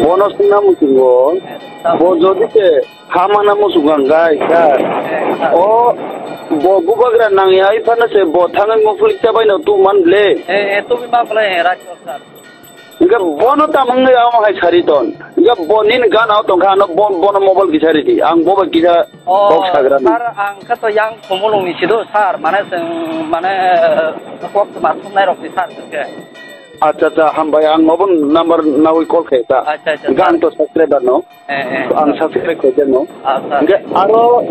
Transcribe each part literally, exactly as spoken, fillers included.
Bono swngna muchungo, bo jodi se hamana muchung ang gai, sir. O, bo bubagra nangya, iphano se bo thangwi muflik chabaino tu man ble. Eh, eh, tumi ma ble, eh, right, sir. Hingke bono tamung ya omo hai sari ton. Hingke bo nini gan o tongkha, ano bo-, bono mobile kisa ridi. Ang bo bai kisa kok sagra ni. Sir, ang khe to yang Khumulung ni sido, sir. Mane chwng, mane, eh, kok ma thumnai rok ni, sir, chwng khe. Acha, acha, hambai, ang obo number nawi call khe ta. Acha, acha, sir. Hingke ang to subscriber no. Eh, eh. Ang subscribe khe no. Acha. Hingke aro,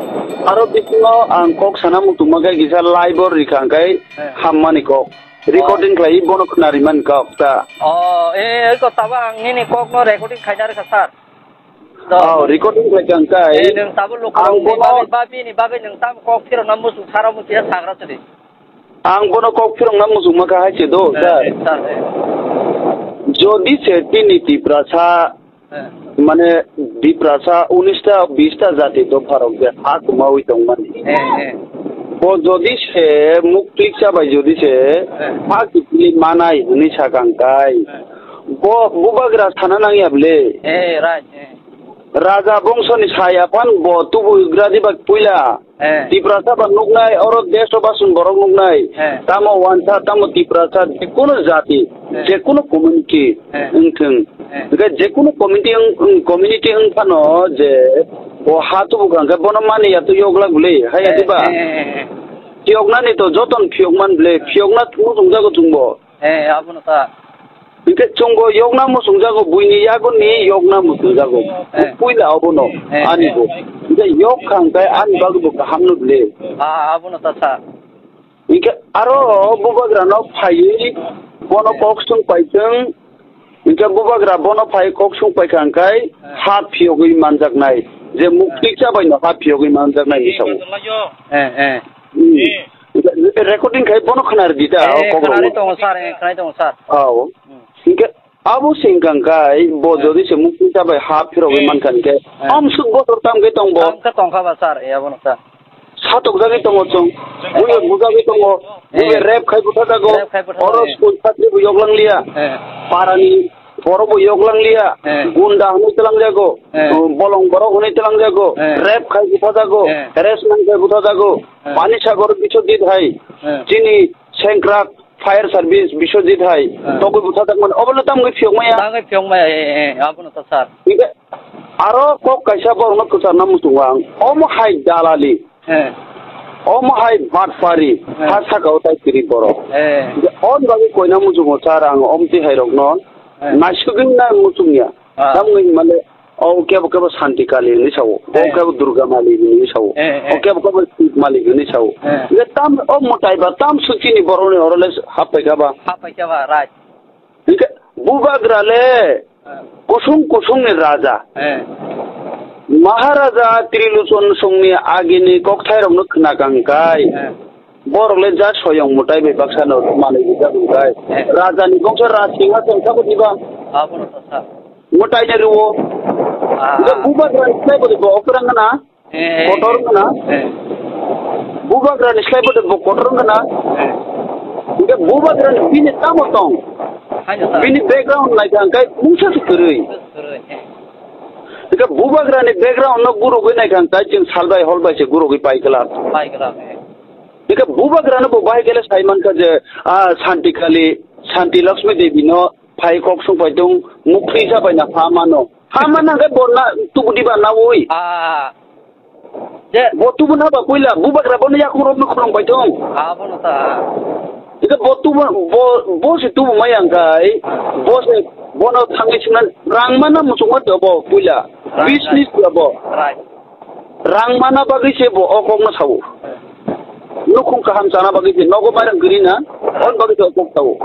aro bisingo ang kok sana muchung ma khe kisa live o rikha hingke hammani kok. Recording khlai bono khna rimani kok ta. Oh, eh, eh, ko tabo ang nini kok no recording khaina rwkha, sir. Oh, recording khlai kang kai. Eh, nwng tabo lukurok ni bagwi, ba bini bagwi nwng tamo kok phirokna muchung sara muchung ya sagra chwdi. Ang bono kok phirokna muchung ma kha hai se do, eh, sir. Eh, sir, eh. Jodi se tini Tiprasa Eh. Mane Tiprasa unis ta, bis ta jati dopharok je ha kwmaui tongmani. Eh, eh. Bo jodi se muklik chabai jodi se eh. Ha kiphilwi manai hwnwi sakang kai. Eh. Bo bubagra sana nangya ble. Eh, right, eh. Raja bongsoni sai aphan bo tubuigra diba puila. Eh. Tiprasa ba nuknai, oro desh o basun borok nuknai. Eh. Tamo wansa, tamo Tiprasa, jekunu jati, eh. Jekunu community, eh. Wngthung. Eh. Hingke jekunu community wng, wng, community wng phano je bo ha tubu kha hingke bono mani ya tu yokla guli, hai ya eh, diba? Eh, eh, eh. Phiyoknani to joton phiyokman ble, eh. Phiyokna muchungjago chwngbo. Eh, abono ta. Hingke chwngbo yokna muchungjago, buini yagoni yokna muchungjago. Eh. Puila obono, eh, ani eh. Bo. Hingke yok kha hingke ani bagwi bo kaham no ble. Ah, abono ta sa. Hingke aro bubagrano phaiwi bono kok swng paitwng. Hingke bubagra bono phai kok swng paikha hingkai eh. Ha phiyogwi manjaknai. Je muktik eh. Chabaino ha phiyogwi manjaknai eh, hinwi sao. Eh, eh. Hmm. Eh. Recording khai bono khna ridi ta, eh, o kok khna rok. Tongo sir, eh, khna tongo sir. Aw. Hmm. Hingke abo se hingka hingkai bo eh. Jodi se mukti chabai ha phirogwi eh. Mankha hingke eh. Amsuk botor tam khe tong bo. Tam khe tongkha ba sir, eh, abono sir. Satokjagwi tongo chwng. Buye bujagwi tongo. Buye eh. Rep khai buthajago. Rep khai buthajago, oro eh. School satri bo yoklang liya. Eh. Parani borok bo yoklang liya. Eh. Gunda hwnwi twlang jago. Eh. Bolong borok hwnwi twlang jago. Eh. Rep khai buthajago. Eh. Harassment khai buthajago. Eh. Pani sagor bichojit hai. Eh. Chini sengkrak fire service Biswajit hai, ah. Togwi butharjakmani, obono tamgwi phiyokmaya? Tamgwi phiyokmaya, eh, eh, abono to sir. Hingke aro kok kaisa borokno kwcharna muchungo ang. Omo hai dalali. Eh. Omo hai batpari. Eh. Ha saka o tai tiri borok. Eh. Hingke on bagwi koina muchungo sir ang omtwi hai rokno. Eh. Naisugwi na muchungya. Ah. Tamni hinmale, o kebo kebo Santi Kali hinwi sao, eh. O kebo Durga Mali hinwi sao, eh, eh. O kebo kebo Shiv Mali hinwi sao. Eh. Je tam, o mwtai ba tam suchini borokni oro le happai kha ba. Happai kha ba, right. Hingke bubagra le eh. Kusung kusungni raja. Eh. Maharaja Trilochon songni agini kokthairokno khna kang kai. Eh. Borok le ja soyong mwtai bai baksa no manwi rijak wngkha. Eh. Raja ni bongso Rajsingha tong sabo diba? Abono to sa. Mwtai ni rwo. Ah. Hingke bubagra ni slai bo bo okrang na. Eh. Kotor wngkha na. Eh. Bubagra ni slai bo bo kotor wngkha na. Eh. Hingke bubagra ni bini tamo tong. Haino sa. Bini background nai kha hingke mungsa se kwrwi. Kwrwi, eh. Hingke bubagra ni background no gurugwi nai kha hingke chwng sal bai hol bai se gurugwi pai kwlak. Pai kwlak, eh. Hingke bubagrano bo bahai khe le sai mankha je, ah, Santi Kali, Santi Lakshmi Devi no phai kok sung pai tong, mukti sa bai na ha mano. Ha mana hingke bo na tubu diba na ui. Ah. Je. Bo tubu na ba puila, bubagra bono yakung rok no khulum pai tong. Ah, bono ta. Hingke bo tubu, bo, bo se tubu maya hingkai, bo se bono thangwi singna rang mana muchungma to bo puila. Right, business right. To bo. Right. Rang mana bagwi se bo o kokno sao. Nukhung kaham chana bagwi se nogo mairang kwrwi na, on bagwi se o kok sao.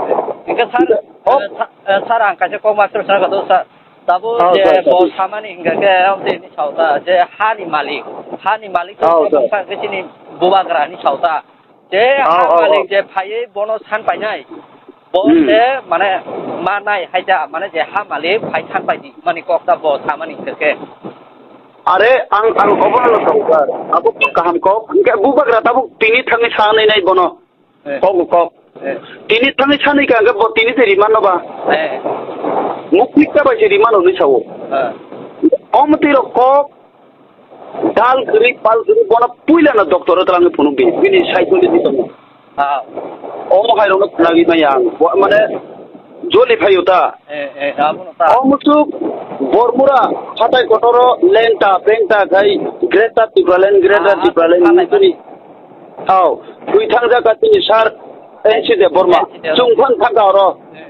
Hingke sir, hingke o eh, sa-, eh, sir, ang kaisa kok ma swrwng sana kha do, sir. Tabuk je bo samani hingka khe, o tini sauta, je hani malik, hani malik to bwsa khe chini bubagra ni sauta. Je ha malik je phaiwi bono san painai, bo se mane ma nai hai da, mane je ha malik phai san paidi, mani kok da bo samani hingka khe. Are, ang, ang obo ano saukar, abo kaham kok, hingke bubagra tabuk tini thangwi sanai nai bono. Eh. Kok, kok. Eh. Tini thangwi sanwi ka, hingke bo tini se rimano ba. Eh. Muklik ta bai se rimano ni sao. Eh. Om tiro kok, dal gri, pal gri, bono puila na doctor o tlang phunuk di. Bini psychology tong. Ah. Om hai rong na lagi ma yang. Bo, mane, joli phayo ta. Eh, eh, abo no ta. O musuk, Bormura, hatai kotoro, lenta, penta, kai, Greater Tipraland, Greater Tipraland, tini. Hao, twi thangjak ka tini sar, N C Debbarma. N C Debbarma. Chwng phang thangkha oro. Eh.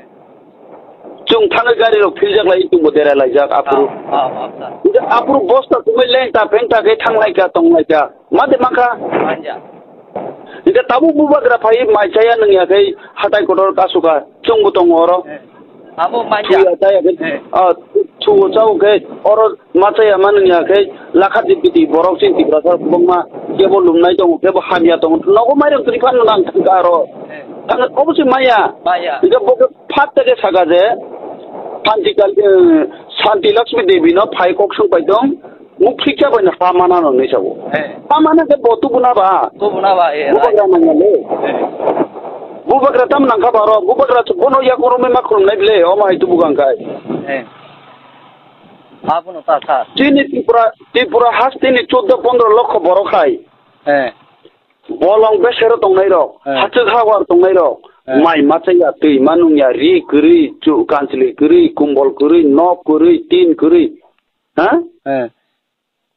Chwng thangwi gari rok philjak lai, chwngbo dera laijak, aphuru. Ah, ah, ah, sir. Hingke aphuru bosta tumui lengta phengta khe thanglaika, tonglaika. Ma de mankha? Manja. Hingke tabuk bubagra phai mai chaya nungya khe hatai kotor kasuka, chwngbo tongo oro. Eh. Abo manja. Thuya chaya khe, eh, ah, thuo chao khe oro. Ma chaya ma nungya khe lakha dipiti borok chini Tiprasa kwbangma kebo lumnai tongo, kebo hamya tongo. Nogo mairok twi phano nang thangkha aro. Eh. Thangkha obo se maya. Maya. Hingke bo khe phat ta khe saka je Santi Kal-, eh, Santi Lakshmi Devi no phai kok sung pai tong, muk phikya bai no ha mana no nai sabo. Eh. Ha mana khe bo tubuna ba. Tubuna ba, eh, bubagra nangya le. Eh. Bubagra tam nangkha ba ro, bubagra bono yak oro ma khulum nai bile, omo hai tubu gang kai. Eh. Abono ta sa. Chini Tripura, Tripura hasteni chuddo pondro lokho borok hai. Eh. Bolong besero tongnai rok, eh, hachwk hawar tongnai rok, eh, mai machaya, twi manungya, ri kwrwi, chu-, kanchli kwrwi, kumbol kwrwi, nok kwrwi, tin kwrwi. Ha? Eh.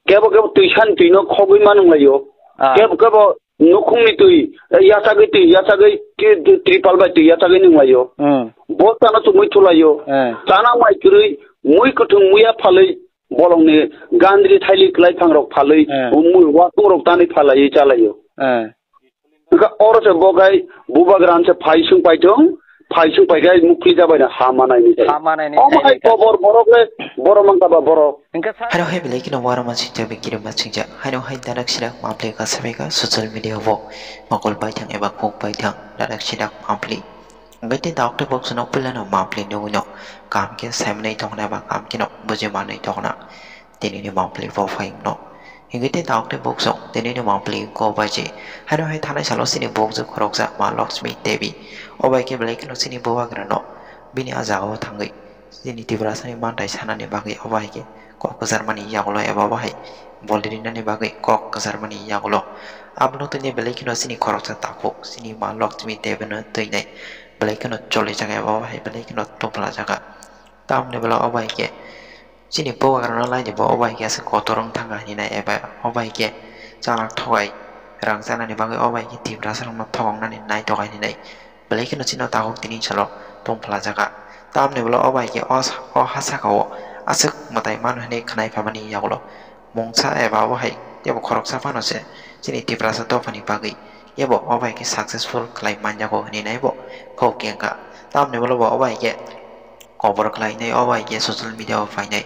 Kebo kebo twi san twi no khogwi manung laio. Ah. Kebo kebo nukhungni twi, eh, yachagwi twi, yachagwi ki-, ki-, tripal bai twi yachagwi nung laio. Hmm. Bo chana chumui thulaio. Eh. Chana mai kwrwi, mui kwthwng muya phalwi, bolongni gandri thaili kwlai phangrok phalwi, eh, mui wakungrok tanwi phalaiwi chalaio. Eh. Wngkha oro se bo khai bubagra se phaisung paithung, phaisung paikhai mukli jabaina ha manai ni. Ha manai ni. Omo hai kobor borok le borok mangkha ba borok. Hingke sa- Haino hai belai kheno warma singcha bikiri ma singcha. Haino hai darak sirak mapli ka sabai ka social media bo mokol paithang eba kok paithang darak sirak mapli. Hingke te doctor box no puila no mapli nugui no kam khe sai manai tongna ba kam khe no buji manai tongna. Tini ni mapli bo phai no. Hingke te daok te boksong, tini ni mapli ko bai se. Haino hai thanai salo chini bokjwk khoroksa ma Lakshmi Devi. O bai khe belai kheno chini bubagra no bini a jaga o thangwi chini Tiprasa ni manthai sanani bagwi o bai khe kok kwchar mani yagulo eba bahai bol rinani bagwi kok kwchar mani yagulo. Abono tini belai kheno chini khoroksa takhuk chini ma Lakshmi Devi no twinai belai kheno choli jaga eba bahai belai kheno topla jaga. Tamni bwla o bai khe chini bubagrano laidi bo o bai khe aswk kotor wng thangkha hinwi nai eba o bai khe chalak thogai rang chanani bagwi o bai khe Tiprasarokno thokoknani nai togai hinwi nai belai kheno chini takhuk tini salo tong phlajak kha. Tamni bwla o bai khe o sa-, o ha saka-o aswk mwtai mano hinwi khwnai phaimani yagulo mungsa eba obo hai teibo khoroksa phano se chini Tiprasa dophani bagwi ebo o bai khe successful khlai manjago hinwi nai bo kok kengkha. Tamni bwla bo o bai khe kobor khlainai, o bai khe social media o phainai,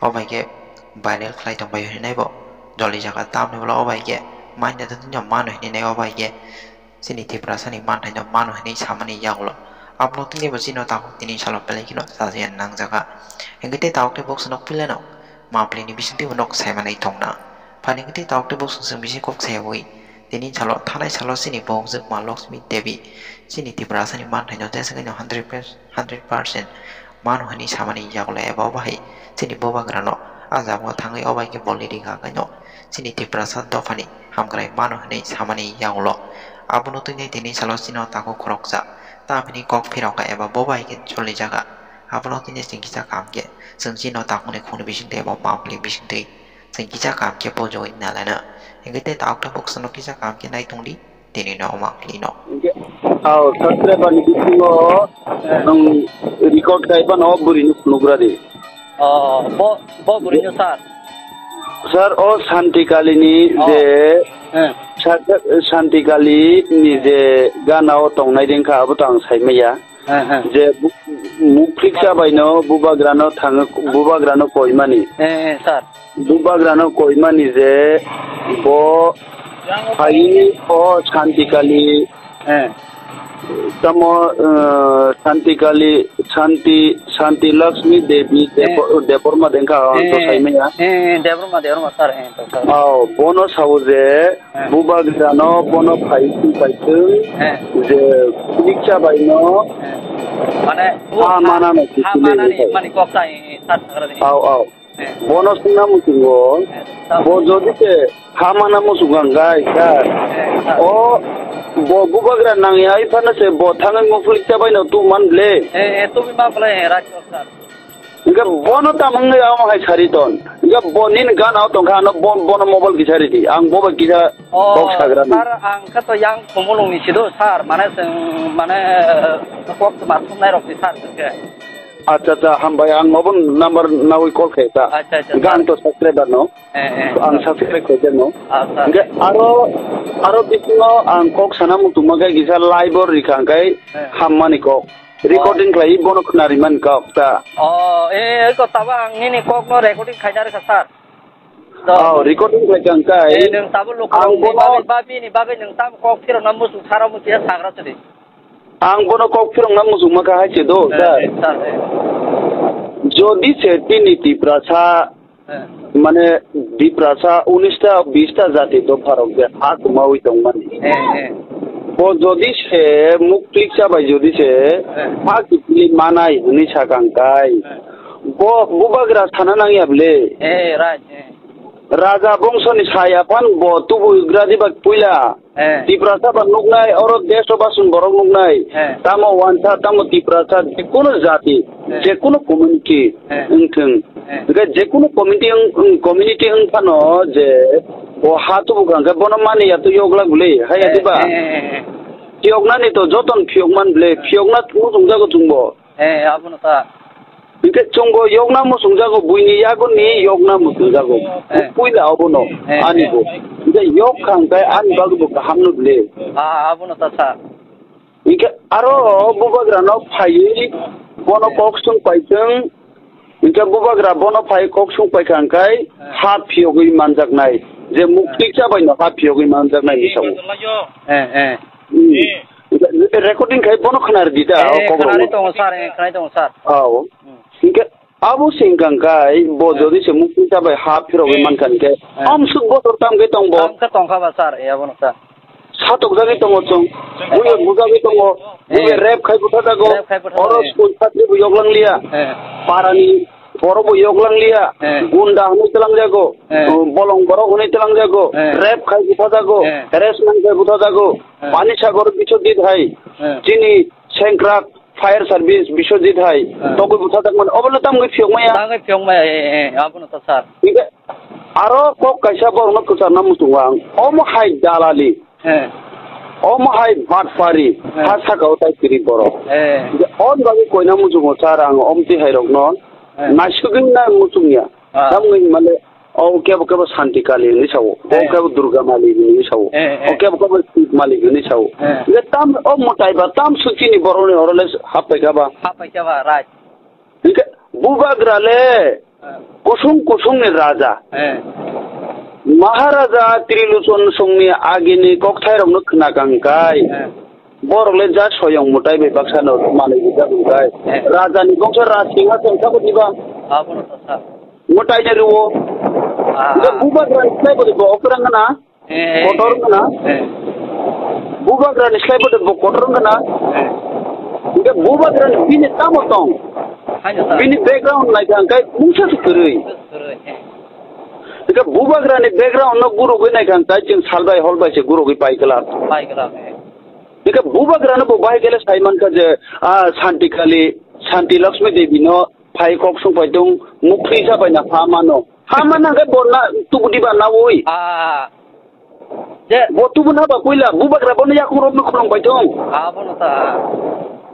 o bai khe viral khlai tongbai hinwi nai bo joli jaga. Tamni bwla o bai khe manya tei tini mano hinwi nai, o bai khe chini Tiprasa ni manthai no mano hinwi samani yagulo. Abono tini bo chini takhuk tini salo belai kheno sajagani nangjakha. Hingke tei takhuk tei boksong nok pilano mapli ni bisingtwi bo nok sai manwi tongna. Phani hingke tei takhuk tei boksong chwng bising kok sai wi tini salo thanai salo chini bokjwk ma Lakshmi Devi chini Tiprasa ni manthai no jesa khe no hundred percent hundred percent mano hinwi samani yagulo eba obo hai chini bubagrano ah jaga o thangwi o bai khe bolni ri kha khaino chini Tiprasa dophani hamkrai mano hinwi samani yagulo. Abono tini tini salo chini takhuk khoroksa tamni kok phirok kha eba bo bai khe choli jaga. Abono tini chwng kisa kaham khe chwng chini takhukni khungni bisingtwi eba mapli bisingtwi chwng kisa kaham khe pojogwi nalaina. Hingke tei takhuk tei boksong no kisa kaham khe nai tongdi. Tini no omo khlai no. Hingke, oh, subscriber ni bisingo, eh, ang record kai phano bwrwi no phunukgra di. Oh, bo, bo bwrwi no sir. Sir, o Santi Kali ni oh, je, eh, Sa-, Santi Kali ni je gana o tongnai dengkha, abo to ang sai maya. Eh, eh. Je bu-, muklik chabaino bubagrano thangwi, bubagrano koimani. Eh, eh, sir. Bubagrano koimani je bo phaiwi o Shanti Kali, eh, tamo, eh, Shanti Kali, Shanti, Shanti Lakshmi Devi, eh, Debo-, Debbarma dengkha, ang to eh, saimaya. Eh, eh, Debbarma, Debbarma, sir, eh, to, sir. Oh, bono sao je, eh, bubagrano bono phai, phai thung, eh, je khulik chabaino, eh, mane, ha, ha, manano ha, khulik manani, khai. Mani kok sai, sir, sagra dini. Au, au. Eh. Bono swngna muchungo. Eh, tamo. Bo jodi se ha mana muchung kangkai, sir. Eh, sir. O, bo bubagra nangya hai phano se bo thangwi muklik chabaino tu man ble. Eh, eh, tubui ma ble, eh, right, sir. Hingke bono tamo wngwi amo hai sari ton. Hingke bo nini gana o tongkha ano bo-, bono mobile kisa ridi. Ang bo bai kisa oh, kok sagra ni. Sir, ang khe to yang Khumulung ni sido, sir. Mane chwng, mane, eh, kok ma thumnai rok ni, sir, chwng khe. Acha, acha, hambai, ang obo number nawi call khe ta. Acha, acha, sir. Hingke ang to subscriber no. Eh, eh. Ang subscribe khe no. Acha. Hingke aro, aro bisingo ang kok sana muchung ma khe kisa live o rikha hingke eh, hammani kok. Recording khlai bono khna rimani kok ta. Oh, eh, eh, ko tabo ang nini kok no recording khaina rikha, sir. Oh, recording khlai kang kai. Eh, nwng tabo lukurok ni bono bagwi, ba bini bagwi nwng tamo kok phirokna muchung saro muchung ya sagra sidi. Ang bono kok phirokna muchung ma kha hai se do, eh, sir. Eh, sir, eh. Jodi se tini Tiprasa, eh, mane Tiprasa unis ta, bis ta jati do pharok je ha kumawi tongmani. Eh, eh. Bo jodi se muklik chabai jodi se eh, ha kipili manai hwnwi sakang kai. Eh. Bo bubagra sana nangya ble. Eh, right, eh. Raja bongsoni sai aphan bo tubugra diba puila. Eh. Tiprasa ba nuknai, oro desh o basun borok nuknai. Eh. Tamo wansa, tamo Tiprasa, jekunu jati, eh, jekunu community eh, wngthwng. Eh. Hingke jekunu community wng, wng, community wng phano je bo ha tubu kha hingke bono mani ya tu yogla guli, haya eh, diba? Eh, eh, eh, eh. Phiyoknani to joton phiyok man ble, eh, phiyokna muchung jago chwngbo. Eh, abono ta. Hingke chwngbo yokna muchungjago, buini yagoni yokna muchungjago. Eh. Puila obono eh, ani eh, bo. Hingke yok kha hingke ani bagwi bo kaham no ble. Ah, abono ta sa. Hingke aro bubagra no phaiwi bono eh, kok sung paitwng. Hingke bubagra bono phai kok sung paikha hingke eh, ha phiyogwi manjaknai. Je mukti eh, chabai no ha phiyogwi manjaknai ni sao. Eh, eh. Hmm. Eh. Recording khai bono khna ridi ta, eh, o kok khna ri rok. Tongo sir, eh, khna tongo sir. Ao. Hmm. Hingke abo se hingka hingkai bo eh, jodi se mukti chabai ha phirogwi eh, mankha hingke eh, amsuk botor tam khe tong bo. Tam khe tongkha ba sir, eh, abono sir. Satok jagwi tongo chwng. Buya bujagwi tongo. Eh. Buya rep khai butha jago. Rep khai butha jago, oro eh, school satri bo yoklang liya. Eh. Parani borok bo yoklang liya. Eh. Gunda hwnwi twlang jago. Eh. Bolong borok hwnwi twlang jago. Eh. Rep khai butha jago. Eh. Harassment khai butha jago. Eh. Pani sagor bichojit hai. Eh. Chini sengkrak fire service Biswajit hai, ah, togwi butharjakmani, obo le tamgwi phiyokmaya? Tamgwi phiyokmaya, eh, eh, abono to sir. Hingke aro kok kaisa borokno kwcharna muchungo ang. Omo hai dalali. Eh. Omo hai batpari. Eh. Ha saka o tai kwrwi borok. Eh. Hingke on bagwi koina muchungo sir ang omtwi hai rokno. Eh. Naisugwi na muchungya. Ah. Tamni hinmale, o kebo kebo Santi Kali hinwi sao, eh, o kebo Durga Mali hinwi sao, eh, eh, o kebo kebo Shiv Mali hinwi sao. Eh. Hingke tam, o mwtai ba tam suchini borokni oro le happai kha ba. Happai kha ba, right. Hingke bubagra le, eh, kusung kusungni raja. Eh. Maharaja Trilochon songni agini kokthairokno khna kang kai. Eh. Borok le ja soyong mwtai bai baksa no manwi rijak wngkha. Eh. Raja ni bongso Rajsingha tongsa bo diba? Abono tongsa. Mwtai ni rwo. Ah. Hingke bubagra ni slai bo bo okrang gana. Eh, eh, kotor gana. Eh. Bubagra ni slai bo bo kotor gana. Eh. Hingke bubagra ni bini tamo tong. Haino ta. Bini background nai thang kai mungsa se kwrwi. Kwrwi, eh. Hingke bubagra ni background no gurugwi nai thang kai chwng salbai holbai se gurugwi pai kwlak. Pai kwlak, eh. Hingke bubagrano bo bahai khe le sai mankha je, ah, Santi Kali, Santi Lakshmi Devi no phai kok sung pai tung, mukti sa bai na ha mano. Ha man hingke bo na tubu diba nawi. Ah. Je bo tubu na ba puila, bubagra bono yakung rok no khulum pai tung. Ah, bono ta.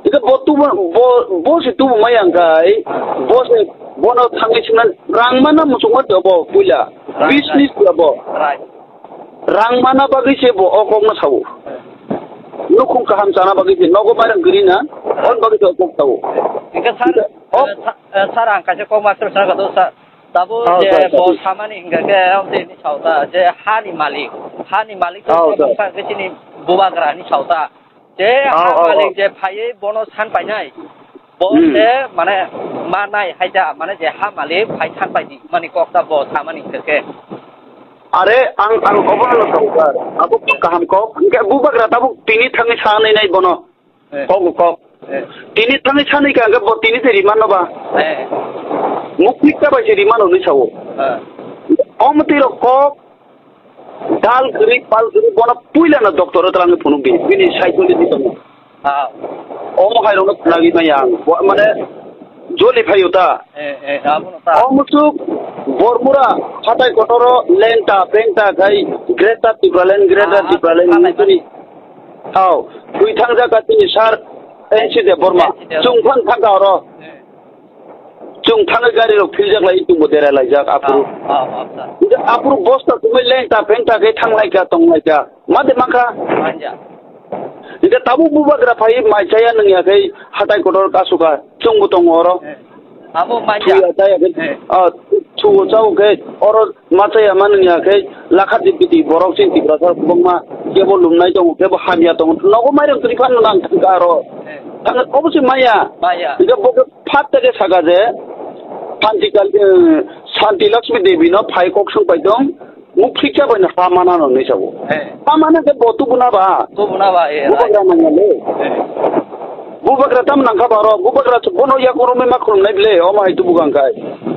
Hingke bo tubu, bo, bo se tubu maya hingkai, bo se bono thangwi singna rang mana muchungma to bo puila. Right, business right. To bo. Right. Rang mana bagwi se bo o kokno sao. nukhung kaham chana bagwi se nogo mairang kwrwi na, on bagwi se kok tao. Hingke sir, Hingke, oh. Eh, sa-, eh, sir, ang kaisa kok ma swrwng sana kha do, sir. Tabuk Oh, je sir, sir. Bo samani hingka khe, amtwi ni sauta, je hani malik, hani malik to Oh, sir. Bangsa khe chini bubagra ni sauta. Je Oh, ha oh, malik oh. Je phaiwi bono san painai, bo Hmm. Se mane manai haida, mane je ha malik phai san paidi, mani kok ta bo samani hingka khe. Are, ang, ang obo no tong, sir. Abo kaham kok. Hingke bubagra tabuk tini thangwi sanai nai bono. Eh. Kok, kok. Eh. Tini thangwi sanwi ka hingke bo tini se rimano ba. Eh. Muklik ta bai se rimano ni sao. Eh. Omtwi rok kok dal kwrwi, pal kwrwi, bono puila no doctor o twlangwi phunuk di. Bini psychology tongo. Ah. Omo hai rokno khwnagwi maya ang. Bo-, mane, joli phaio ta. Eh, eh, abono ta. O muchuk, Bormura, hatai kotoro, lengta, bengta, khai, Greater Tipraland, Greater Ah, Tipraland, ah, nini. Hao, twi thangjak ka chini sir, N C Debbarma. N C Debbarma. Chwng phan thangkha oro. Eh. Chwng thangwi gari rok philjak lai, chwngbo derai laijak, aphuru. Ah, ah, ah, sir. Hingke aphuru bosta tumui lengta, phengta khe thanglaika, tonglaika. Ma de mankha? Manja. Hingke tabuk bubagra phai mai chaya nungya khe hatai kotor kasuka chwngbo tongo oro. Eh. Abo manja. Thuya chaya khe, Eh. ah, thuo chao khe oro ma chaya ma nungya khe lakha dipiti borok chini Tiprasa kwbangma kebo lumnai tongo, kebo hamya tongo. Nogo mairang kwrwi phano nang thangka aro. Eh. Thangka obo se maya. Maya. Hingke bo khe phat ta khe saka je Santi Kal-, eh, Santi Lakshmi Devi no phai kok sung pai tong. Muk phikya bai no ha mana no hinwi sabo. Eh. Ha mana khe bo tubuna ba. Tubuna ba, eh, Bubagra right. Nangya le. Eh. Bubagra tam nangkha ba ro. Bubagra chu bono yak oro ma khulum nai ble. Omo hai tubu gang kai.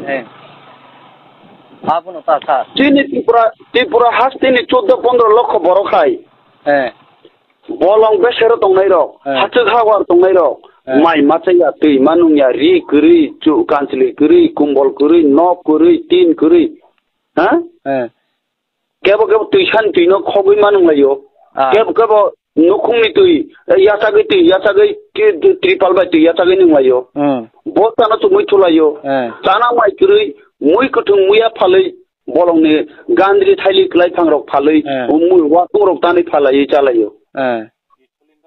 Eh. Abono ta sa. Chini Tripura, Tripura hasteni chuddo pondro lokho borok hai. Eh. Bolong besero tongnai rok. Eh. Hachwk hawar tongnai rok. Eh. Mai machaya, twi manungya, ri kwrwi, chu-, kanchli kwrwi, kumbol kwrwi, nok kwrwi, tin kwrwi. Ha? Eh. Kebo kebo twi san twi no khogwi ma nung laio. Ah. Kebo kebo nukhung ni twi, eh, yachagwi twi, yachagwi ki-, tripal bai twi yachagwi nung laio. Hmm. Bosta no chumui thulaio. Eh. Chana mai kwrwi, mui kwthwng muya phalwi, bolong ni gandri thaili kwlai phang rok phalwi, Eh. mui wasung rok tanwi phalaiwi chalaio. Eh.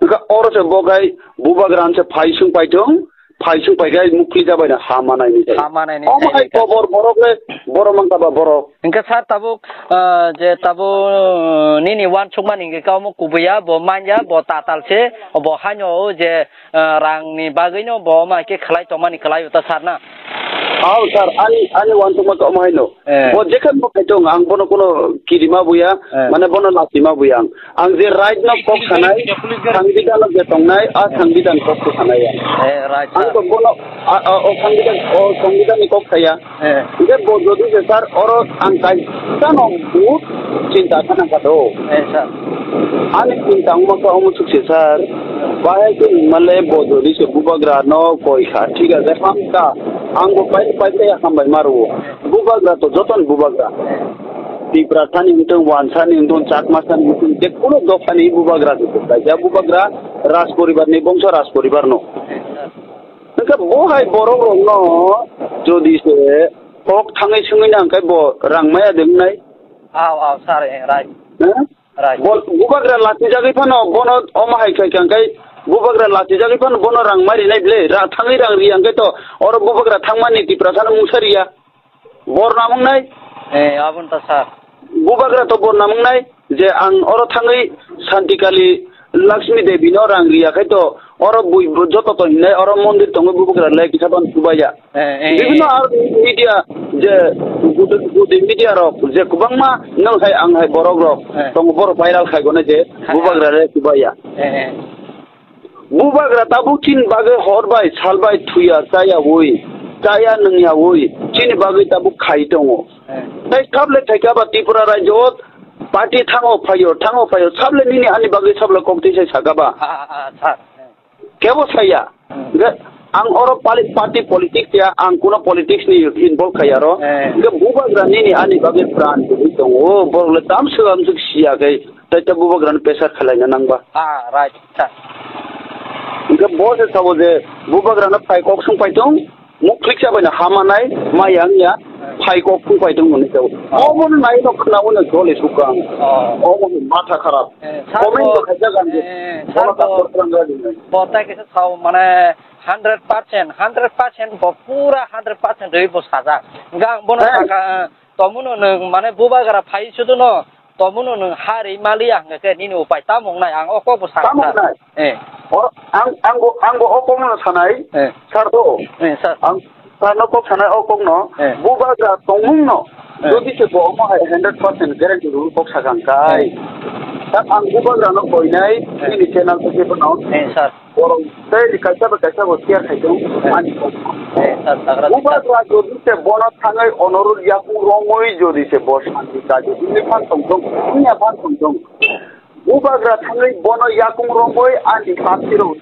Hingke oro se bo gai bubagra se phai sung pai thung, phai sung pai gai mukli jabai na ha manai ni jai. Ha manai ni Omo jai hai ni kobor borok le borok mangka ba borok. Hingke sir tabuk, ah, je tabuk, ah, nini wansuk mani hingke kamo kubuya, bo manya, bo tatal se, bo haino o je, ah, rang ni bagwi no bo ma ke khlai tong mani khlai uta sir na. Hao sir, ani, ani wansuk ma kamo haino. Eh. Bo jekhe bo khai tong, ang bono kono kirima buya, Eh. mane bono latima buya ang. Ang je right no kok sanai, sangbidhan no je tongnai, a Eh. sangbidhan kok se sanai ang. Eh, right, Ang sir. to bono, a, a, o sangbidhan, o sangbidhan ni kok saya. Eh. Je bo jodi je sir, oro ang kaisa no but chinta khana kha do. Eh, sir. Ani chinta wngma kha omo suk se sir. Bahai ke male bo jodi se bubagra no koi kha, thik ase, hamkha. Ang bo pai, pai, pai hambai maro. Bubagra to joton bubagra. Tipra thani wngtong, Wansa ni wngtong, Chakma thani wngtong, je kuno dopha ni bubagra se kaisa bubagra Raj poribar ni bongso Raj poribar no. Hingke bo hai borok rok no jodi se kok thangwi swngwi nang khe bo rang maya de wngnai? Aw, aw, sir, eh, right. Eh? Right. Bo-, bubagra lachijagwi phano bono omo hai khai kha, hingke bubagra lachijagwi phano bono rang mai rinai ble, ra-, thangwi rang ri, hingke to oro bubagra thangmani Tiprasa no mungsa riya. Bor namung nai? Eh, aboni ta sir. Bubagra to bor namung nai, je ang oro thangwi Santikali Lakshmi Devi no rang riya khai to, oro bui, bu-, joto to hinai oro mondir tongo bubagra le kisa ban subaya. Eh, eh, Bibhinno eh. Ar media je gudi, gudi media rok je kwbangma nwng hai ang hai borok rok Eh. Tongo borok viral khai gone je Hai. Bubagra le subaya. Eh, eh. Bubagra tabuk chini bagwi hor bai sal bai thuya chaya ui, chaya nungya ui, chini bagwi tabuk khai tongo. Eh. Tai sable thaika ba Tripura rajyo o party thango phaio, thango phaio, sable nini ani bagwi sable kok twi sai saka ba. Ah, ah, ah, sir. Kebo saya. Hmm. Ge, ang oro pali-, party politics ya, ang kuno politics ni involve khaya ro. Eh. Ge bubagra nini ani bagwi pran twi tongo, borok le tam swkang swk siya khe, tai ta bubagra ni pressure khalaina nang ba. Ah, right, sir. Ge bo se sabo je bubagra no phai kok sung pai tong, muk phliksa bai no hama nai, ma yang ya. Phai kok phung pai tong mani tau. Oh. Omo no nai no khna o no jole sukang. Oh. Omo no matha kharap. Eh, sir, comment bo, bo khaijak ang je. Eh, sir, bono bo, doctor khlangya dinai. Bo tai kisa sao mane hundred percent, hundred percent bo pura hundred percent rwi bo sajak. Hingke ang bono eh saka, eh, tomuno nwng mane bubagra phai sudu no. Tomuno nwng ha ri maliya hingke khe nini upai tamo wngnai ang o kok bo sakha. Tamo wngnai? Eh. O, ang, ang bo, ang bo o kok no sanai. Eh. Sir do. Eh, sir. Ang sir no kok sanai o kok no. Eh. Bubagra tongmung no. Eh. Jodi se bo omo hai hundred percent guarantee rw kok sakha hingkai. Eh. Sir ang bubagra no koinai, eh, nini channel se bo no. Eh, sir. Borok tei kaisa bai kaisa bo share khai tong ani kok. Eh, sir, sagra. Bubagra jodi se bono thangwi onorul yakung romwi jodi se bo santi kaji hwnwi phan tong tong, wngya phan tong tong. Bubagra thangwi bono yakung romwi ani paphirok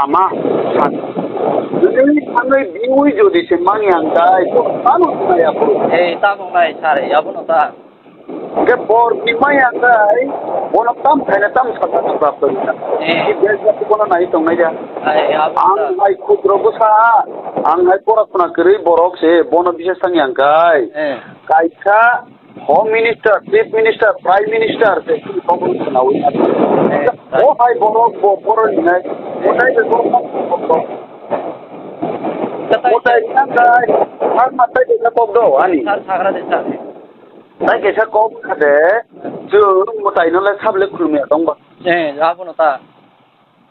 ama santi. Hwnwi thangwi biwi jodi se mangya hwnkhe, bo phano thangya phuru. Eh, tamo wngnai, sir, abono ta. Hingke bor ni maya kai, bono tam khaina tam sakha sakha kori na. Eh. Ki bes jati bono nai tong nai ja. Ai, abo ta. Ang hai khudro bwsa, ang hai pora khuna kwrwi borok se, bono bisa sang yang kai. Eh. Kaisa Home Minister, Chief Minister, Prime Minister se kok khuna wi. Eh. O hai borok bo, borok ni nai. Mo tai be borok. Katai. Mo tai yang kai, har ma tai be kok do ani. Sir, sagra de, sir. Tai kaisa kok kha de, chwng mwtai no le sable khulumya tong ba. Eh, abono ta.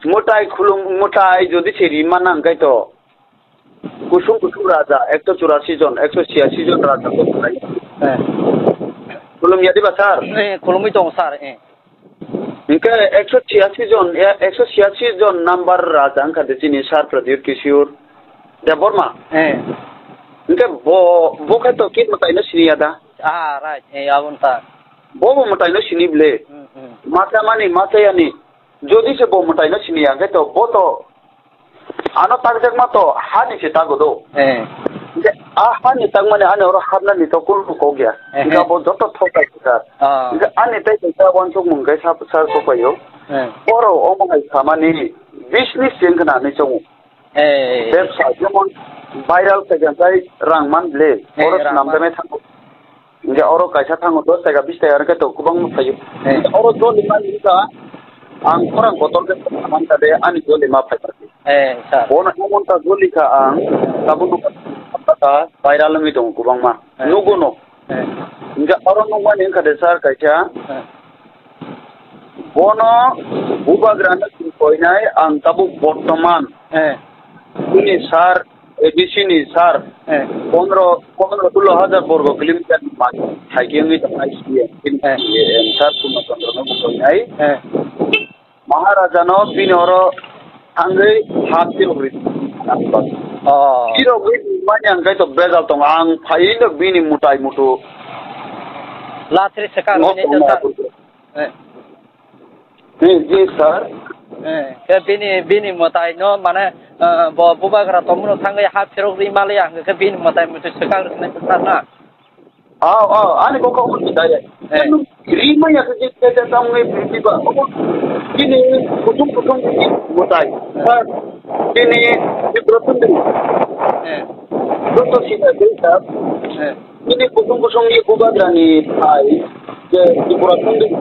Mwtai khulum, mwtai jodi se ri mana hwnkhe to. Kusung kusung raja, ekso churasi jon, ekso chhiyasi jon raja ko khulai. Eh. Khulumya diba, sir? Eh, khulumwi tongo, sir, eh. Hwnkhe ekso chhiyasi jon, eh, ekso chhiyasi jon number raja wngkha de chini sir Pradyut Kishore Debbarma. Eh. Hwnkhe bo, bo khe to ki mwtai no siniya da? Ah, right. Eh, aboni ta. Bo bo mwtai no sini ble. Hmm, hmm. Masa mani, masa yani. Jodi se bo mwtai no siniya, hwnkhe to bo to ano takjakma to hani se tago do. Eh. Hwnkhe a hani takmani ani oro hapnani to kunu kok ya. Eh, hwnkhe eh. Bo joto thok bai kha. Ah. Hwnkhe ani tei kaisa wansukmung khe sap-, sar sok bai o. Eh. Borok omo hai samani business se wngkha na hinwi chongo. Eh. Bebsa, jemon viral khaikha khe rang man ble, eh, oro rang swnam man. Jemai thango. Hingke oro kaisa thango dos taka, bis taka, hingke to kwbangma phaio. Eh. Oro joli man wngkha, ang khorang kotor khe man kha de, ani joli ma phai kha. Eh, sir. Bono emon ta joli kha ang, tabuk nukha viral wngwi tongo kwbangma. Eh. Nugo no. Eh. Hingke oro nukmani wngkha de sir kaisa. Eh. Bono bubagrano chwng koinai ang tabuk bortoman. Eh. Bini sar, A D C ni sar, eh, pondro, pondro solo hajar borgo kilometer ni mas thaiki wngwi tongnai C M, bini, eh, C M sar Purno Chandra no koinai. Eh. Maharaja no bini oro thangwi ha tirok ri. Oh. Tirok ri mani ang kaitor bejal tongo. Ang phaiwi no bini mutai mutu. Latri sekar no bini tongo jota. Eh. Eh, ji, sir. Eh, khe bini, bini mwtai no, mane, eh, bo bubagra tongmano thangwi ha phirok ri maliya, hwnkhe bini mwtai mutai swkang rwkhnai bwkha na? Aw, aw, ani bokha omo ni direct. Eh. Ri maya khe je, je, je, tamni bini ba, omo bini kuthum kuthum bini mwtai. Eh. Sir, bini Tripura Sundari. Eh. Joto sina dei, sir. Eh. Bini kusung kusung ni bubagrani phai je Tripura Sundari.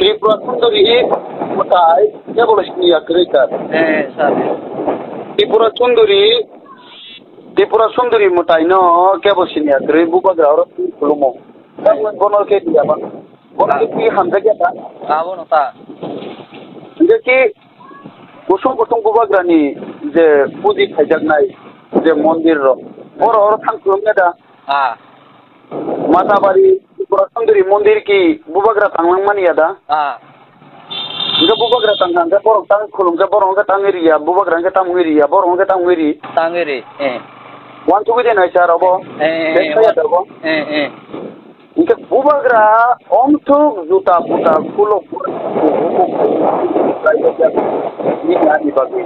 Tripura Sundari mwtai kebo siniya kwrwi kha. Eh, sir. Tripura Sundari, Tripura Sundari mwtai no kebo siniya kwrwi bubagra oro khulumo. Eh. Bono khe diya ba. Bono khe hamjakya ta. Abono ta. Hingke ki kusung kusung bubagrani je puji khaijaknai je mondir rok, borok oro thang khulumya da? Ah. Matabari Tripura Sundari mondir ki bubagra tanglang mani ya da? Ah. Hingke bubagra tanglang khe borok tang khulum khe borok hingke tangwi riya, bubagra hingke tangwi riya, borok hingke tangwi ri. Tangwi ri, eh. Wansugwi de nai sir obo. Eh, eh, eh, eh, eh. Hingke bubagra omthuk juta puta khulok ni ani bagwi.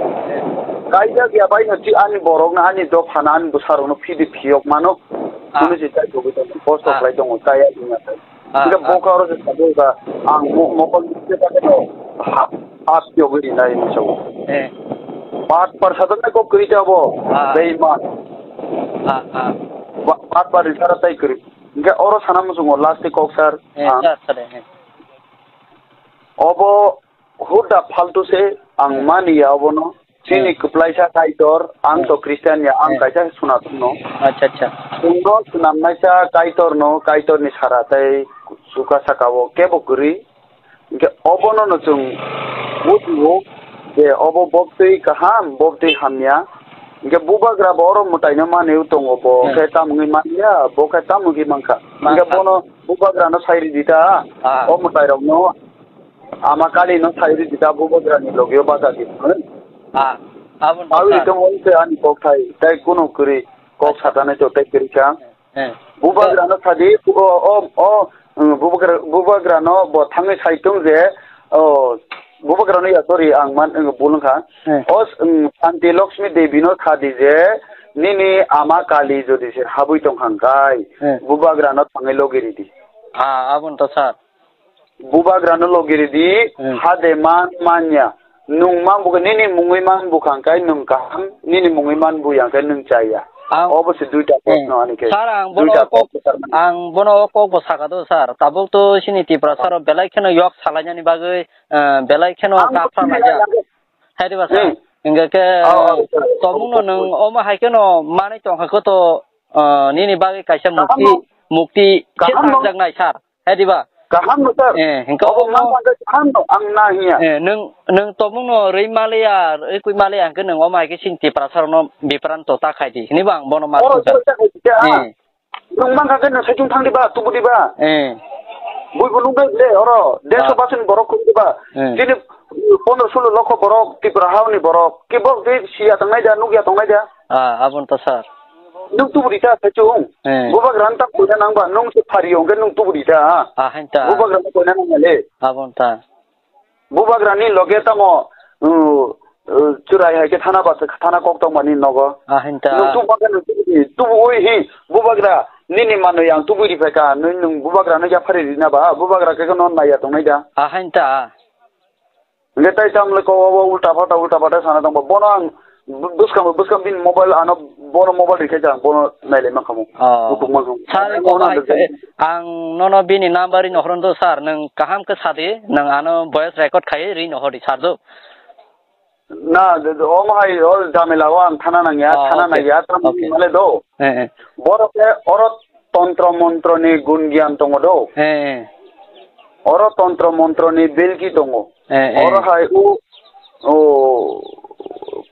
Kaijak ya bai no chi ani borok no ani dopha no ani bwsarok no phidi phiyok mano. Ah. Hwnwi se chai togwi tongo. Kosto khlai tongo, chaya wngya khe. Ah, hingke ah. Bokha oro se sabai ba ang mo-, mokol ni se ta khe no ha, ha phiyogwi rinai hinwi sao. Eh. Pat par sadok nai kok kwrwi ta bo. Ah. Beiman. Ah, ah. Ba-, bar bar rijak tei kwrwi. Hwnkhe oro sana muchungo last ni kok sir, Eh, ang sir, sir, eh. Obo huda faltu se ang Hmm. mani ya obono. Chini Hmm. kwplaisa Kaitor, ang to Hmm. Christian ya, ang Hmm. kaisa Sonaton no. Acha, acha. Chwngno swnamnaisa Kaitor no, Kaitor ni sara tei chuka saka o kebo kwrwi. Hwnkhe obono no chwng bujio je obo bobtwi kaham, bobtwi hamya. Hwnkhe bubagra bo oro mwtaino manwi tongo bo, Hmm. khe tamungwi manya, bo khe tamungwi mankha. Hwnkhe Mankha. Bono bubagra no sai ridi ta, Ah. o mwtai rok no ama Kali no sai ridi ta, bubagra ni logio bacha di. Ah, aboni Awi bwsa. Tong o se ani kok thai, tai kuno kwrwi kok Acha. Satane to tai kwrwi kha. Eh. Bubagrano sadi, o, o, o, um, bubagra-, bubagrano bo thangwi saitung je, o, bubagrano ya, sorry, ang man, um, bul wngkha. Eh. O, um, Santi Lakshmi Devi no sadi je, nini ama Kali jodi se habwi tong hangkai, Eh. bubagrano thangwi logi ridi. Ah, aboni to sir. Bubagrano logi ridi, Hmm. hade man manya. Nwng man buka nini mungwi man bukhang kai nwng kaham, nini mungwi man buyang kai nwng chaya. Ang Obo se duita Hmm. kok no ani khe. Sir, ang bono Duita kok, kok se sir mani. Ang bono kok bo saka do, sir. Tabuk to sini Tiprasa rok belai kheno yok salainani bagwi, eh, belai kheno Ang kapha sini laijak. Lage. Hai de ba, sir? Hmm. Hingke ke, Oh, oh, sir. Tomung no Oh, oh, nwng oh. Omo hai kheno manwi tongkha khe to, eh, nini bagwi kaisa Kaham mukti, no. Mukti Kaham no. Khe jaknai, sir. Hai diba? Kaham no, sir. Eh, hingke Obo omo man tangkhe kaham no, ang na hiya. Eh, nwng, nwng tomung no rwi maliya, rwi kui maliya, hingke nwng omo hai khe sini Tiprasa rokno bipran to ta khai di. Hini bo ang bono ma Oro thangkha. Jora ta khai di, ha. Eh. Nwng man kha khe nwng saichung thang diba, tubu diba. Eh. Bui bo nungkha le, oro, derso Ah. percent borok khum diba. Eh. Chini pondro sulo lokho borok, Tripura haoni borok. Kebo khe siya tongnai da, nukya tongnai da. Ah, abon to sir. Nwng tubu di ta, saichung. Eh. Bubagra no ta koina nangba, nwng se phari hwnkhe nwng tubu di ta, ha? Ah, hain ta. Bubagra no koina nangya le. Abon ta. Bubagra ni loge tamo, uh, uh, churai hai khe thana bas, thana kok tong mani nogo. Ah, hain ta. Nwng tubu khe nwng tubu di, tubu ui hi, bubagra nini manwi ang tubu ri phai kha, nwng, nwng bubagra no yaphari rina ba, bubagra khe no naiya tongnai da. Ah, hain ta. Hingke tai tamo le kok o ulta phalta, ulta phalta sana tongba. Bono ang bw-, bwskang, bwskang bini mobile ano, bono mobile rikhe jang, bono nailai mankhamu. Oh. Bukhuk mankhamu. Sir, Ano kok ano hai ano se, ang nono bini number rino horo do sir, nwng kaham khe sadi, nwng ano voice record khai rino hori sir do. Na, de, de, omo hai, o jamela o ang thana nangya, Oh, thana okay. Nangya, tamo Okay. Male do. Eh, eh. Borok le oro tontro montro ni gun gyan tongo do. Eh, eh. Oro tontro montro ni belki tongo. Eh, eh. Oro hai u, o,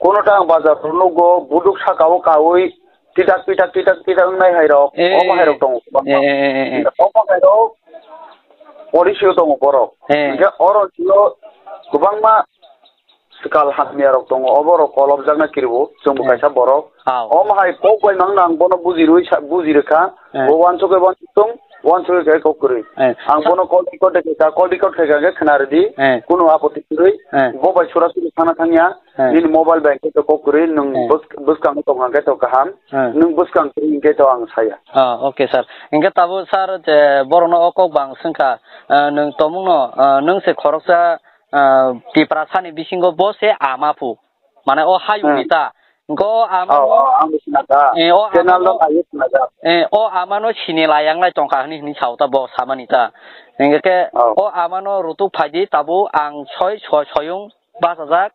kono ta ang bazar rok nugo, buduk saka o kaui, titak, titak, titak, titak wngnai hai rok, Eh, omo hai rok eh. Tongo, kwbangma. Eh, eh, eh, eh, eh. Omo hai rok, police o tongo borok. Eh. Hingke oro silo kwbangma swkal hamya rok tongo, obo rok kolobjakna kiribo, chwngbo Eh. Kaisa borok. Aw. Omo hai kok bai mangno ang bono bujirwi sa-, bujirwkha, Eh. Bo wansukhe wansukthung, wansukhe khe kok kwrwi. Eh. Ang bono call record de kha, call record khe khe khna rwdi, Eh. Kunu apoti kwrwi, Eh. Bo bai sura suri thangna thangya, Eh. Nini mobile bai khe to kok kwrwi, nwng Eh. bwsk-, bwskango tong hwnkhe to kaham, Eh. Nwng bwskang kwrwi hwnkhe to ang saya. Ah, okay, sir. Hingke tabuk, sir, je borokno o kok bang swngkha, ah, nwng tomungno, ah, nwng se khoroksa, ah, Tiprasani bisingo bo se ama phu. Mane o hayungni Hmm. Ta. Hingke o ama Oh, no, oh, ang bo sinajak. Eh, o ama Channel no no, ayuk sinajak. Eh, o ama no sini layang lai tongkha hini, hini sao ta bo samani ta. Hingke ke Oh. O ama no rutuk phaidi tabuk ang soi, soi, soyung bachajak.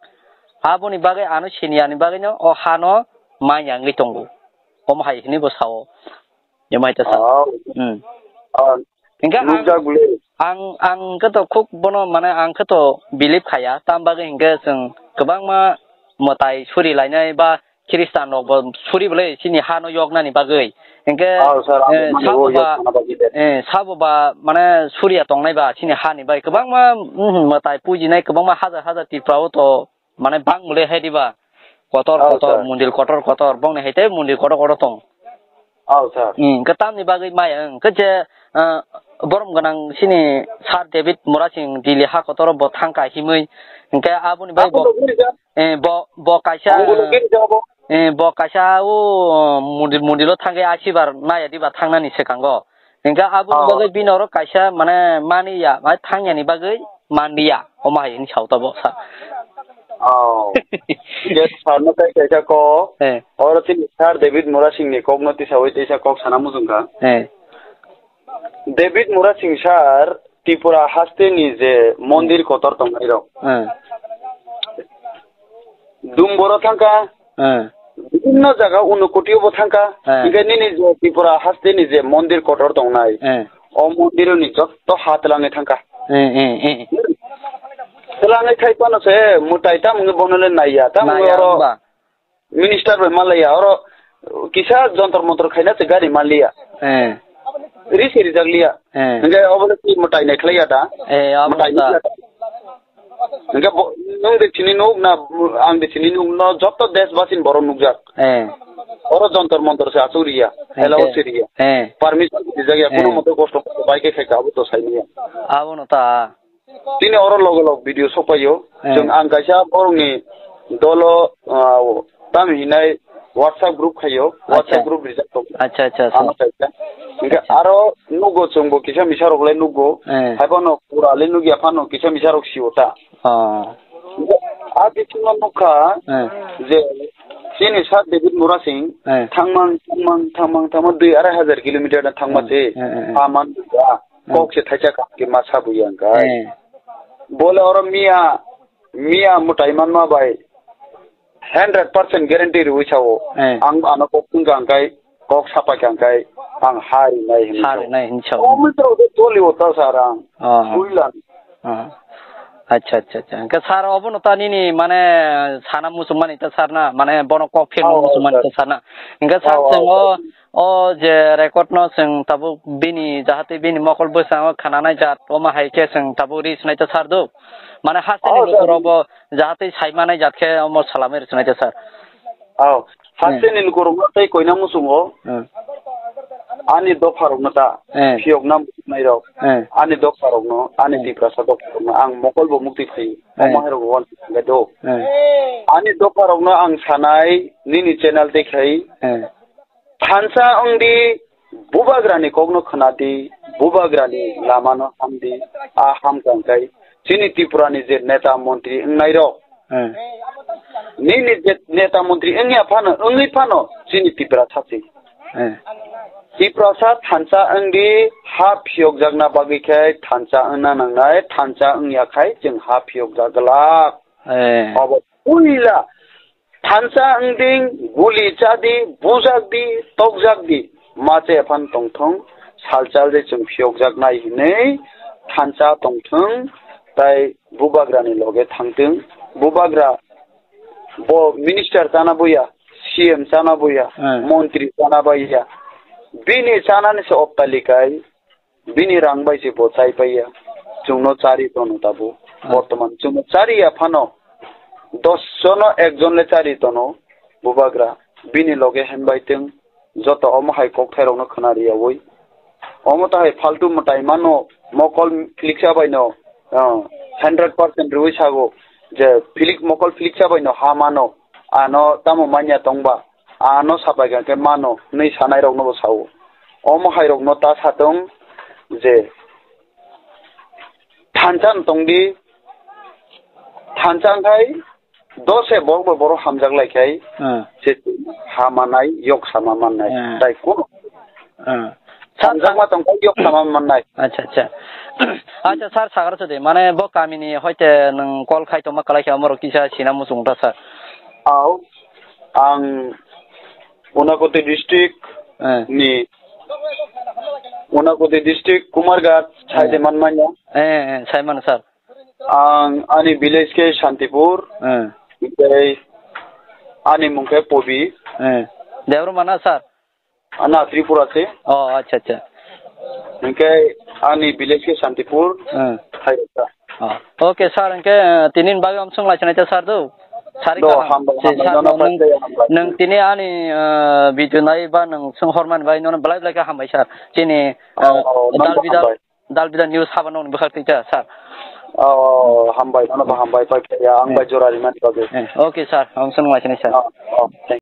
Aboni bagwi ano sini ani bagwi no o ha no manya wngwi tongo. Omo hai hini bo sao. Yamai ta sa. Oh. Hmm. Oh. Hingke ang, Nukjak le. Ang, ang khe to khuk bono mane ang khe to believe khaya, tam bagwi hingke chwng kwbangma mwtai suri lainai ba Khristan rok bo suri bwlai chini ha no yoknani bagwi. Hingke, Oh, sir, ang eh, mani sabo o ba, yok sana bagwi de. Eh, sabo ba mane suriya tongnai ba chini ha ni bai kwbangma, mhm, mwtai pujinai kwbangma hajar hajar Tripura o to Mane bang mole hai diba? Kotor, oh, kotor, sir. Mondir kotor, kotor. Bongni hai tei mondir kotor, kotor tong. Oh, sir. Hmm, ke tamni bagwi maya, hmm, ke je, ah, borom gwnang sini Sir David Murasing Delhi ha kotoro bo thangka himwi. Hingke aboni bai bo, Abo dogri ja. Eh, bo, bo kaisa, Abo dogri ja bo. Eh, bo kaisa o mondir, mondiro thangke asibar naya diba thangnani sekango. Hingke aboni, oh, bagwi bini oro kaisa mane mani ya, mai thangya ni bagwi mandi ya. Omo hai hini sao tabuk sa. Oh. Yes, sir, no kai kaisa kok. Eh. Oro chini sir David Murasing ni kok no tisawi teisa kok sana muchung kha. Eh. David Murasing sir Tripura haste ni je mondir kotor tongnai rok. Eh. Dumboro thangkha. Eh. Bibhinno jaga Unakoti bo thangkha. Eh. Hingke nini je Tripura haste ni je mondir kotor tongnai. Eh. O mondir ni jotto ha twlangwi thangkha. Eh, eh, eh. Twlangwi thai pano se mutai tamo wngwi bono le naiya. Tamo wngwi Naiya oro wngba. Minister bai malaiya. Oro kisa jontor montor khaina se gari maliya. Eh. Ri se rijak liya. Eh. Hingke obo le twi mutai nai khlaiya da. Eh, abo Mutai ta. nai khlaiya da. Hingke bo, nwng de chini nuk na, ang de chini nuk no, joto desh basin borok nukjak. Eh. Oro jontor montor se achuk riya, Hingke. Allow se riya. Eh. Permission rijak ya, kuno Eh. mote kosto bai khe khaika abo to sai niya. Abo no ta. Tini oro logo log video sokpaio. Eh. Chwng ang kaisa borokni dolo, ah, tamo hinai WhatsApp group khaio, WhatsApp Acha. group rijak tongo. Acha, acha, acha. Ano kaisa. Hingke Acha. aro nugo chwngbo kisa misa rok le nugo. Eh. Haibono pura le nugya phano kisa misa rok sio ta. Oh. A bisingo nukha Eh. je chini sir David Murasing Eh. thangmang, thangmang, thangmang, thangmang dui arai hajar kilometer na thangma Eh, se. eh, eh, eh. Aman ya. Eh. Kok se thaisa kap ke ma sabu yang kai. Eh. Bole oro miya, miya mutai manma bai. Hundred percent guarantee riwi sao. Eh. Ang ano kok tungka angkai, kok sapai ka angkai, ang ha rinai hinwi Ha sao. rinai hinwi sao. O mitro de toli ota sar ang. Oh. Builan. Oh. Acha, acha, acha. Hingke sir obo no ta nini mane sana muchung mani ta sir na, mane bono kok phirma Oh, muchung mani sir. ta sir na. Hingke sir Oh, oh, chwng o, sir. o je record no chwng tabuk bini jahate bini mokol bwskango khananai jat omo hai khe chwng tabuk ri swnai ta sir do. Mane haste ni Oh, sir. lukurok bo Jahate sai manai jat khe omo salamai rwchwnai ta sir. Aw, Hmm. Haste ni lukurokno tei koina muchungo. Hmm. Ani dopharokno ta, Eh. phiyokna muchungnai rok. Eh. Ani dopharokno, ani Eh. Tiprasa dopharokno ang mokol bo mukti phai. Eh. Omo hai rok wan do. Eh. Ani dopharokno ang sanai nini channel tei khai. Eh. Thansa wng di, bubagrani kokno khna di, bubagrani lamano ham di, a ham kha hwnkhe chini Tripurani je neta montri wngnairok, Hmm. nini je neta montri wngya phano, wngwi phano chini Tiprasa se. Hmm. Tiprasa thansa wng di, ha phiyokjakna bagwi khe thansa wngna nangnai, thansa wngya khai chwng ha phiyokjak glak. Hmm. Obo puila Thansa wngding, guli chadi, bujakdi, tokjakdi, mache ephan tongthong, salchal de chwng phiyokjaknai hinwi thansa tongthong, tai bubagrani loge thangtwng, bubagra bo minister chana buya, C M chana buya, Hmm. Montri chana baiya, bini chanani se ottalikai, Bini rang bai se bo chai paiya. Chwngno chari tono tabuk. Ah. Bortoman chwngno chariya phano dos jono ekjon le chari tono bubagra. Bini loge hembaitwng joto omo hai kokthairokno khna riyaui. Omo tahai faltu mwtai mano mokol philiksa baino, ah, hundred percent rwui sago je philik mokol philiksa baino ha mano. Ano tamo manya tongba, ano sapai kha khe mano, hwnwi sanairokno bo sao. Omo hairokno ta satong je, thansa no tongdi, thansa wngkhai dose borok bai borok hamjak lai khai, Hmm. se ha manai, yok sama mannai, Hmm. tai kuno Ah. Sir, Hamjakma tongkha, yok tama mannai. Acha, acha. Acha, sir, sagar sudi. Mane bo kamini hoite nwng call khai tongma kwlai khe omorok kisa sina muchung ta, sir. Au, ang Unakoti district Eh. ni, Unakoti district, Kumarghat, Eh. saide manmanya. Eh, eh, sai mano, sir. Ang ani village khe Shantipur, Eh. tei ani mung khe Pobi. Eh. Debra mana, sir? Ana Tripura se. Oh, acha, acha. Hingke ani village ke Shantipur. Hmm. Hai ta. Oh. Okay, sir, hingke, eh, tini bagwi amsong lai sanai ta, sir, do. Sari Do, kaham. Hambai, Si, hambai, sir, nono no, nwng, paite hambai. Nwng tini ani, eh, video nai ba nwng song horman bai nono belai belai khe hambai, sir. Chini, eh, Oh, oh, dal nono bidal, hambai. Dal bidal news haba nono bwkhak twi ta, sir. Oh, hambai, nono ba hambai, pai, pai, ya, ang bai jora rimani bagwi. Eh, okay, sir, amsong lai sanai, sir. Oh, oh, thank you.